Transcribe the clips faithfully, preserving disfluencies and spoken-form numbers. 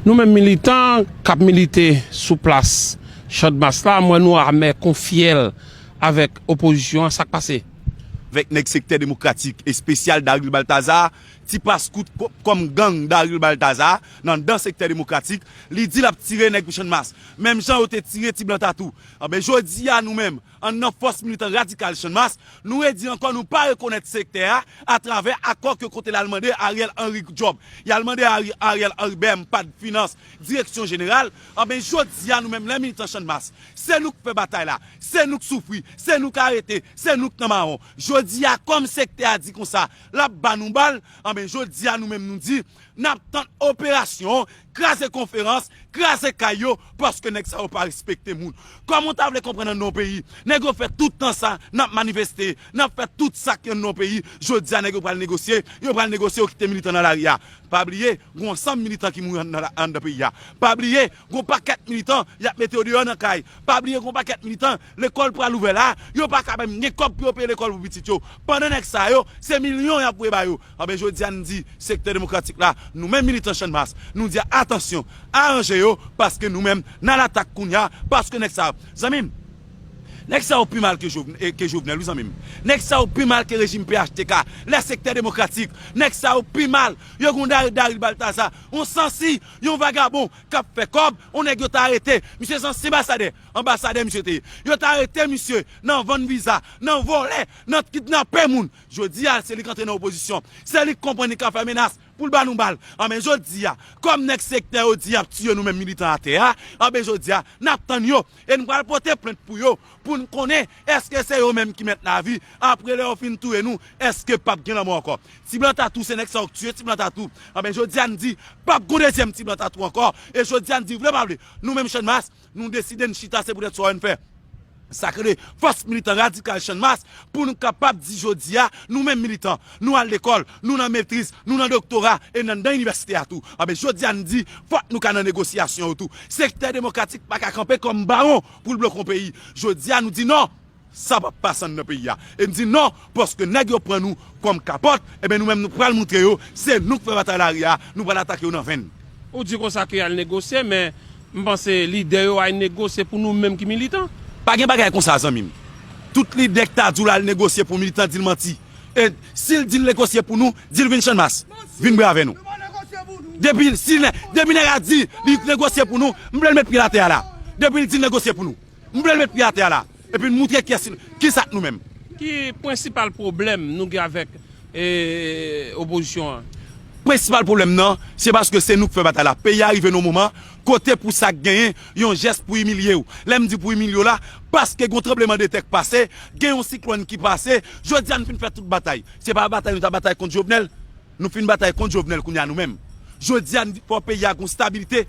Nou menm militan k ap milite sou plas Channmas la, m wè nou amè kon fyèl avèk opozisyon an, sa k pase? Avèk nèg Sektè Demokratik espesyal Daril Baltazar, ti paskout kò-, kòm gang Daril Baltazar, nan dan Sektè Demokratik, li di l ap tire nèg Channmas. Menm jan yo te tire Ti Blan Tatou. Anben, jodi a nou menm, anndan fòs militan radikal Channmas, nou redi ankò nou pa rekonèt sektè a atravè akò ke kote l al mande Ariel Henry djòb. Y al mande Ari-, Ariel Henry B M pad finans, direksyon jeneral. Anben, jodi a nou menm lè militan Channmas, se nou k fè batay la, se nou k soufri, se nou k arete, se nou k nan mawon. Jodi a, kòm sektè a di konsa, l ap ba nou bal, anben, jodi a nou menm nou di, n ap tann operasyon, kraze konferans, kraze kay yo, paske nèg sa yo pa respekte moun. Kòman w ta vle konprann anndan yon peyi, nèg yo fè tout tan sa, n ap manifeste, n ap fè tout sa ki anndan yon peyi, jodi a nèg yo pral negosye, yo pral negosye, yo kite militan nan lari a. Pa bliye, gen yon ansanm militan ki mouri anndan la, anndan peyi a. Pa bliye, gen yon pakèt militan, y ap mete yo deyò nan kay. Pa bliye, gen yon pakèt militan, lekòl pral ouvè la, yo pa ka menm gen kòb pou yo peye lekòl pou pitit yo. Pandan nèg sa yo, se milyon y ap voye ba yo. Anben, jodi a, n di, Sektè Demokratik la, nou menm militan Channmas, nou di, atansyon, aranje yo, paske nou menm, n a latak kounye a, paske nèg sa yo, zanmi m, nèg sa yo pi mal ke Jovn-, eh, ke Jovenel, wi, zanmi m. Nèg sa yo pi mal ke rejim P H T K, lè Sektè Demokratik, nèg sa yo pi mal, yo gen yon Dar-, Daril Baltazar, yon sansi, yon vagabon, k ap fè kòb, yon nèg yo ta arete, misye se ansyen anbasadè, anbasadè misye te ye. Yo ta arete misye nan vann viza, nan vòlè, nan kidnape moun. Jodi a, se li k antre nan opozisyon. Se li k konprann li ka fè menas pou l ba nou bal. Anben, jodi a, kòm nèg sektè yo di y ap tiye nou menm militan atè a, anben, jodi a, n ap tann yo. E n pral pote plent pou yo, pou n konnen èske se yo menm ki mèt lavi. Apre lè yo fin touye nou, èske p ap gen lanmò ankò? Ti Blan Tatou, se nèg sa yo k tiye Ti Blan Tatou. Anben, jodi a, n di, p ap gen yon dezyèm Ti Blan Tatou ankò. E jodi a, n di, vle pa vle, nou menm Channmas, nou deside n chita, se poutèt sa yo n fè. Sa k rele fòs militan radikal Channmas, pou nou kapab di jodi a, nou menm militan, nou al lekòl, nou nan metriz, nou nan doktora, e n anndan inivèsite a tou. Anben, jodi a n di, fòk nou ka nan negosyasyon yo tou. Sektè demokratik pa ka kanpe kòm bawon pou l bloke yon peyi. Jodi a, nou di non, sa p ap pase anndan peyi a. E n di non, paske nèg yo pran nou kòm kapòt, enben nou menm nou pral montre yo, se nou k fè batay lari a, nou pral atake yo nan venn. Ou di konsa ke y al negosye, men m panse lidè yo al negosye pou nou menm ki militan. Pa gen bagay konsa, zanmi m. Tout lidè k ta di w l al negosye pou militan, di l manti. E si l di l negosye pou nou, di l vin Channmas. Vin bwè avè nou. Depi, si, depi nèg la di li negosye pou nou, m vle l met pye l atè a la. Depi l di l negosye pou nou, m vle l met pye atè a la. Epi n moutre kiyès, kisa k nou menm. Ki prensipal pwoblèm nou gen avèk, e, opozisyon an? Prensipal pwoblèm nan, se paske se nou k fè batay la. Peyi a rive nan moman kote pou sa k genyen, yon jès pou imilye w. Lè m di pou imilye w la, paske gen yon tranblemanndetè k pase, gen yon siklòn ki pase, jodi a n fin fè tout batay. Se pa batay nou ta batay kont Jovenel. Nou fin batay kont Jovenel kounye a nou menm. Jodi a, n di fò peyi a gon stabilite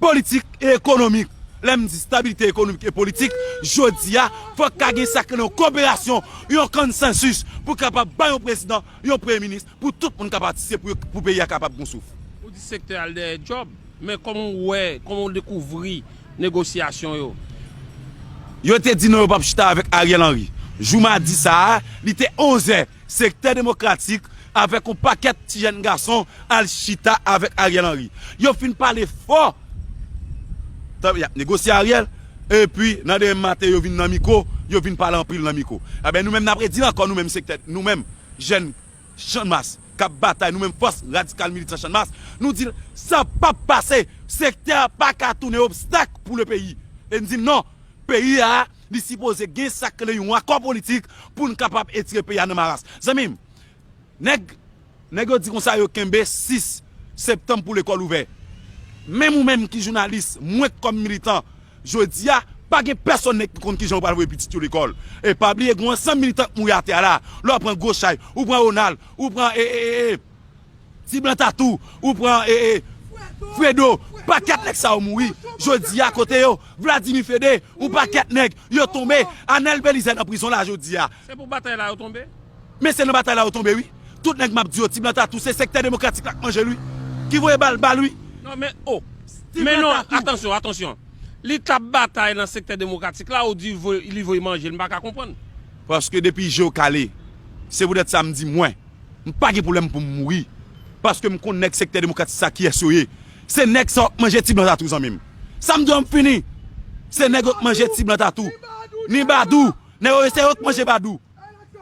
politik e ekonomik. Lè m di stabilite ekonomik e politik, jodi a, fòk ka gen sa k rele yon koperasyon, yon konsansis pou kapab bay yon prezidan, yon premye minis, pou tout moun ka patisipe pou, pou peyi a kapab gon souf. Ou di sektè al dèyè djòb, men kòman w wè, kòman w dekouvri negosyasyon yo? Yo te di non, yo p ap chita avèk Ariel Henry. Jou madi sa a, li te onz è. Sektè demokratik avèk yon pakèt ti jèn gason al chita avèk Ariel Henry. Yo fin pale fò. Tan, y ap negosye Ariel, epi nan demen maten, yo vin nan mikwo, yo vin pale anpil nan mikwo. Enben, nou menm, n ap redi l ankò, nou menm sektè, nou menm jèn Channmas k ap batay, nou menm fòs radikal militan Channmas, nou di l, sa p ap pase. Sektè a pa ka tounen obstak pou le peyi. E n di non, peyi a, li sipoze gen sa k rele yon akò politik pou n kapab etire peyi a nan maras. Zanmi m, nèg, nèg yo di konsa yo kenbe sis septanm pou lekòl ouvè. Menm ou menm ki jounalis, mwen kòm militan, jodi a, pa gen pèsonn nèg ki konn kijan yo pral voye pitit yo lekòl. E pa bliye, gen yon ansanm militan k mouri atè a la. Lè w pran Gwochay, ou pran Ronald, ou pran, e, e, e, e, Ti Blan Tatou, ou pran, e, e, Fredo, pakèt nèg sa yo mouri. Jodi a, kote yo? Vladimir Fede, yon pakèt nèg, yo tonbe. Anèl Belizè nan prizon la jodi a. Se pou batay la yo tonbe? Men se nan batay la yo tonbe, wi. Tout nèg m ap di yo, Ti Blan Tatou, se sektè demokratik la k manje l, wi. Ki voye bal ba l, wi. Non, men, oh. Men non, atansyon, atansyon. Li t ap batay nan sektè demokratik la, ou di voy-, li voye manje l, m pa ka konprann. Paske depi je w kale, se poutèt sa m di mwen, m pa gen pwoblèm pou m mouri. Paske m konn nèg sektè demokratik sa kiyès yo ye. Se nèg sa yo k manje ti blan tatou, zanmi m. Sa m di w, m fini. Se nèg yo k manje ti blan tatou. Ni Badou. Nèg yo, se yo k manje Badou.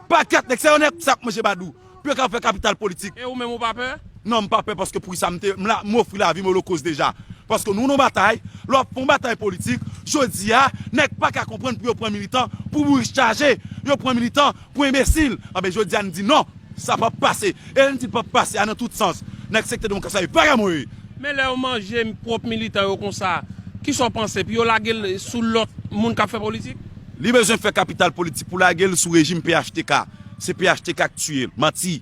Pa kat nèg, se yo nèg sa k manje Badou. Pou yo ka fè kapital politik. E ou menm ou pa pè? Non, m pa pè paske pou sa m te, m la, m ofri lavi m olokos deja. Paske nou nan batay, lè w ap fè yon batay politik, jodi a, nèg pa ka konprann pou yo pran militan pou bouch chaje, yo pran militan pou enbesil. Anben, jodi a, n di non, sa p ap pase. E lè n di l p ap pase a nan tout sans, nèg sektè demokrat sa yo vagabon yo ye. Men lè yo manje pwòp militan yo konsa, kisa w panse? Pou yo lage l sou lòt moun k ap fè politik? Li bezwen fè kapital politik pou lage l sou rejim P H T K. Se P H T K k tiye l. Manti.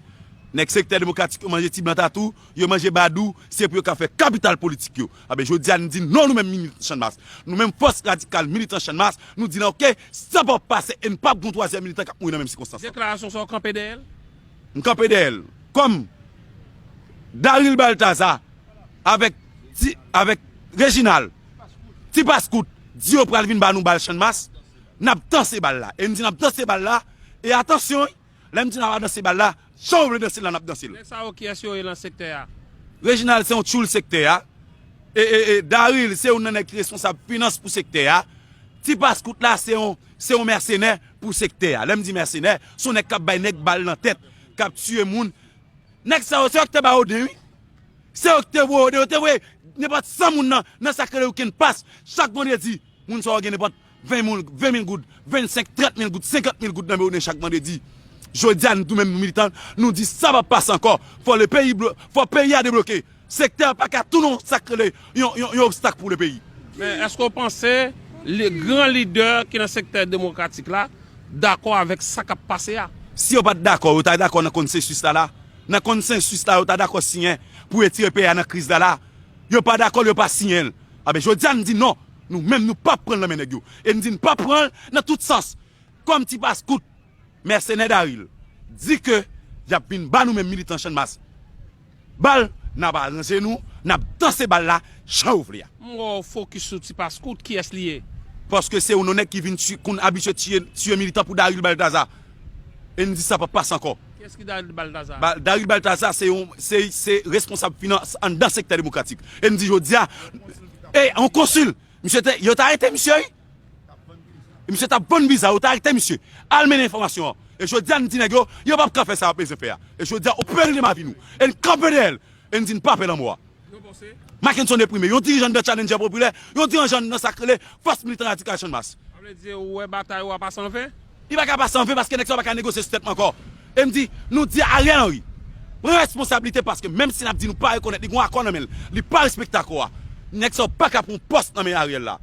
Nèg sektè demokratik yo manje ti blan tatou, yo manje Badou, se pou yo ka fè kapital politik yo. Anben, jodi a, n di non, nou menm militan Channmas. Nou menm fòs radikal militan Channmas, nou di non, oke, sa p ap pase e n p ap gen yon twazyèm militan k ap mouri nan menm sikonstans lan. Deklarasyon sa w kanpe dèyè l? M kanpe dèyè l. Kòm Daril Baltazar avèk ti, avèk Reginald, Ti Paskout, di yo pral vin ba nou bal Channmas, n ap danse bal la. E n di n ap danse bal la, e atansyon, wi, lè m di n ap danse bal la, jan w vle danse l la, n ap danse l. Nèg sa yo, kiyès yo ye nan sektè a? Reginald se yon tchoul sektè a. E, e, e Daril se youn nan nèg ki responsab finans pou sektè a. Ti Paskout la se yon, se yon mèsenè pou sektè a. Lè m di mèsenè, se yon nèg k ap bay nèg bal nan tèt, k ap tiye moun. Nèg sa yo, se yo ki te ba Oden, wi. Se yo ki te voye Oden, yo te voye nenpòt san moun nan, nan sa k rele Weekend Pass. Chak vandredi, moun sa yo gen nenpòt ven mil, ven mil goud, vennsenk, trant mil goud, senkant mil goud nan men Oden chak vandredi. Jodi a, nou tou menm militan, nou di sa p ap pase ankò. Fò le peyi blo-, fò peyi a debloke. Sektè a pa ka tounen yon sa k rele yon, yon, yon obstak pou le peyi. Men èske w panse li, gran lidè ki nan sektè demokratik la dakò avèk sa k ap pase a? Si yo pa t dakò, yo ta dakò nan konsensis la la. Nan konsensis la, yo ta dakò siyen pou retire peyi a nan kriz la la. Yo pa dakò l, yo pa siyen l. Anben, jodi a, n di non. Nou menm, nou p ap pran l nan men nèg yo. E n di n p ap pran l nan tout sans. Kòm Ti Paskout, mèsenè Daril, di ke y ap vin ba nou menm militan Channmas bal, n ap aranje nou, n ap danse bal la jan yo vle a. M wè w fokis sou Ti Paskout, kiyès li ye? Paske se youn nan nèg ki vin ti-, konn abitye tiye, tiye militan pou Daril Baltazar. E n di sa p ap pase ankò. Kiyès ki Daril Baltazar? Ba-, Daril Baltazar se yon, se, se responsab finans anndan sektè demokratik. E n di jodi a, e, yon konsil, misye te, yo te arete misye, wi. Misye t ap vann viza, yo te arete misye. Al mennen enfòmasyon an. E jodi a, n di nèg yo, yo p ap ka fè sa y ap bezwen fè a. E jodi a, opere de mavi nou. E n kanpe dèyè l. E n di n pa pè lanmò a. Mackenson Deprime, yon dirijan nan Challenger Popilè, yon dirijan nan sa k rele Fòs Militan Radikal Channmas. Sa vle di, ou wè batay ou a pase anven? Li pa ka pase anven paske nèg sa yo pa ka negosye sou tèt mwen ankò. E m di, nou di Ariel Henry, pran responsablite paske menm si n ap di nou pa rekonèt li, gen yon akò nan men l, li pa respekte akò a. Nèg sa yo pa ka pran pòs nan men Ariel la.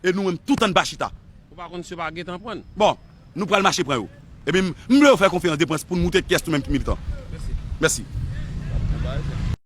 E nou menm tout ann pa chita. Ou pa konn si yo pa gentan pran l? Bon, nou pral mache pran yo. Epi m, m vle yo fè konferans de près pou n moutre kiyès nou menm ki militan. Mèsi. Mèsi.